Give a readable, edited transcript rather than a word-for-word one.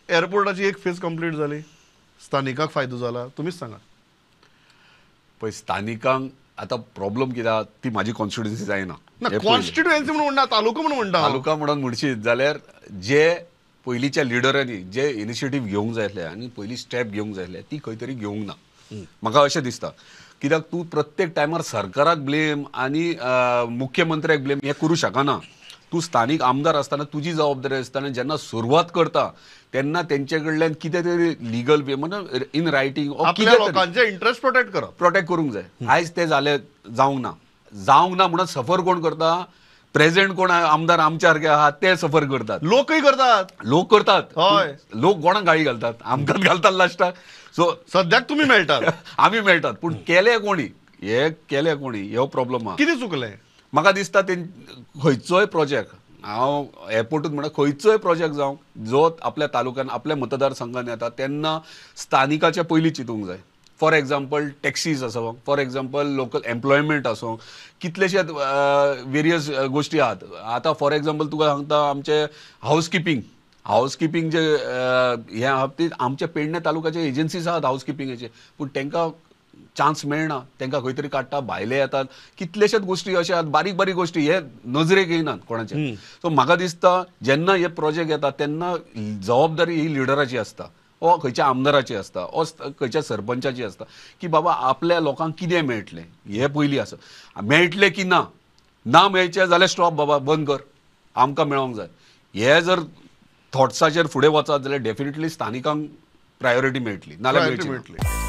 एअरपोर्टाची एक phase complete जाली, स्थानिकाक फायदो जाला, तुमीच सांगा. पळय स्थानिकांक आतां प्रॉब्लम कितें, ती म्हाजी कॉन्स्टिट्युएन्सी जायना. कॉन्स्टिट्युएन्सी म्हणून म्हणटा, तालुको म्हणून म्हणटा. तालुका म्हणून म्हणशीत जाल्यार जे पयलींच्या लिडरांनी जे इनिशिएटीव घेवंक जाय आसले आनी पयली स्टेप घेवंक जाय आसले ती खंय तरी घेवंक ना, म्हाका अशें दिसता. कित्याक तूं प्रत्येक टायमार सरकाराक ब्लेम आनी मुख्यमंत्र्याक ब्लेम हें करूं शकना. तूं स्थानीक आमदार आसतना तुजी जबाबदारी आसतना जेन्ना सुरवात करता तेन्ना तेंचे कडल्यान कितें तरी लिगल वे म्हणजे इन रायटींग लोकांचे इंट्रस्ट प्रोटेक्ट करप, प्रोटेक्ट करूंक जाय. आयज तें जालें जावंक ना, जावंक ना म्हणून सफर कोण करता? प्रेझेंट कोण आमदार आमच्या सारके आहात ते सफर करतात, लोकय करतात, लोक करतात, लोक कोणाक गाळी घालतात, आमकांच घालतात लास्टाक. सो सद्याक तुमी मेळटात, आमी मेळटात, पूण केले कोणी हे, केले कोणी हो प्रॉब्लम आहा. कितें चुकलें? म्हाका दिसता ते खंयचोय प्रोजेक्ट, हांव एअरपोर्टूच म्हणा, खंयचोय प्रोजेक्ट जावं जो आपल्या तालुक्यान आपल्या मतदारसंघान येता तेन्ना स्थानिकाच्या पयलीं चिंतूंक जाय. फॉर एग्जाम्पल टॅक्सीज आसूं, फॉर एग्जाम्पल लोकल एम्प्लॉयमेंट आसूं, कितलेशेच वेरियस गोश्टी आहात. आतां फॉर एग्जाम्पल तुका सांगता, आमचे हावसकिपींग, हावसकिपींग जे हें आहा ती आमच्या पेडणे तालुक्याचे एजन्सीज आहात हावसकिपिंगाचे, पूण तांकां चान्स मेळना, तांकां खंय तरी काडटा, भायले येतात, कितलेशेच गोश्टी अशे आहात, बारीक बारीक गोश्टी हे नजरेक येयनात कोणाचे. सो म्हाका दिसता जेन्ना हे प्रोजेक्ट येता तेन्ना जबाबदारी ही लिडराची आसता, ओ खंयच्या आमदाराची आसता, ओ खंयच्या सरपंचाची आसता की बाबा आपल्या लोकांक कितें मेळटलें हें पयलीं आसा. मेळटलें की ना, ना मेळचें जाल्यार स्टॉप बाबा, बंद कर, आमकां मेळोंक जाय. हे जर थॉट्साचेर फुडें वचत जाल्यार डेफिनेटली स्थानिकांक प्रायोरिटी मेळटली, नाल्यार मेळटली.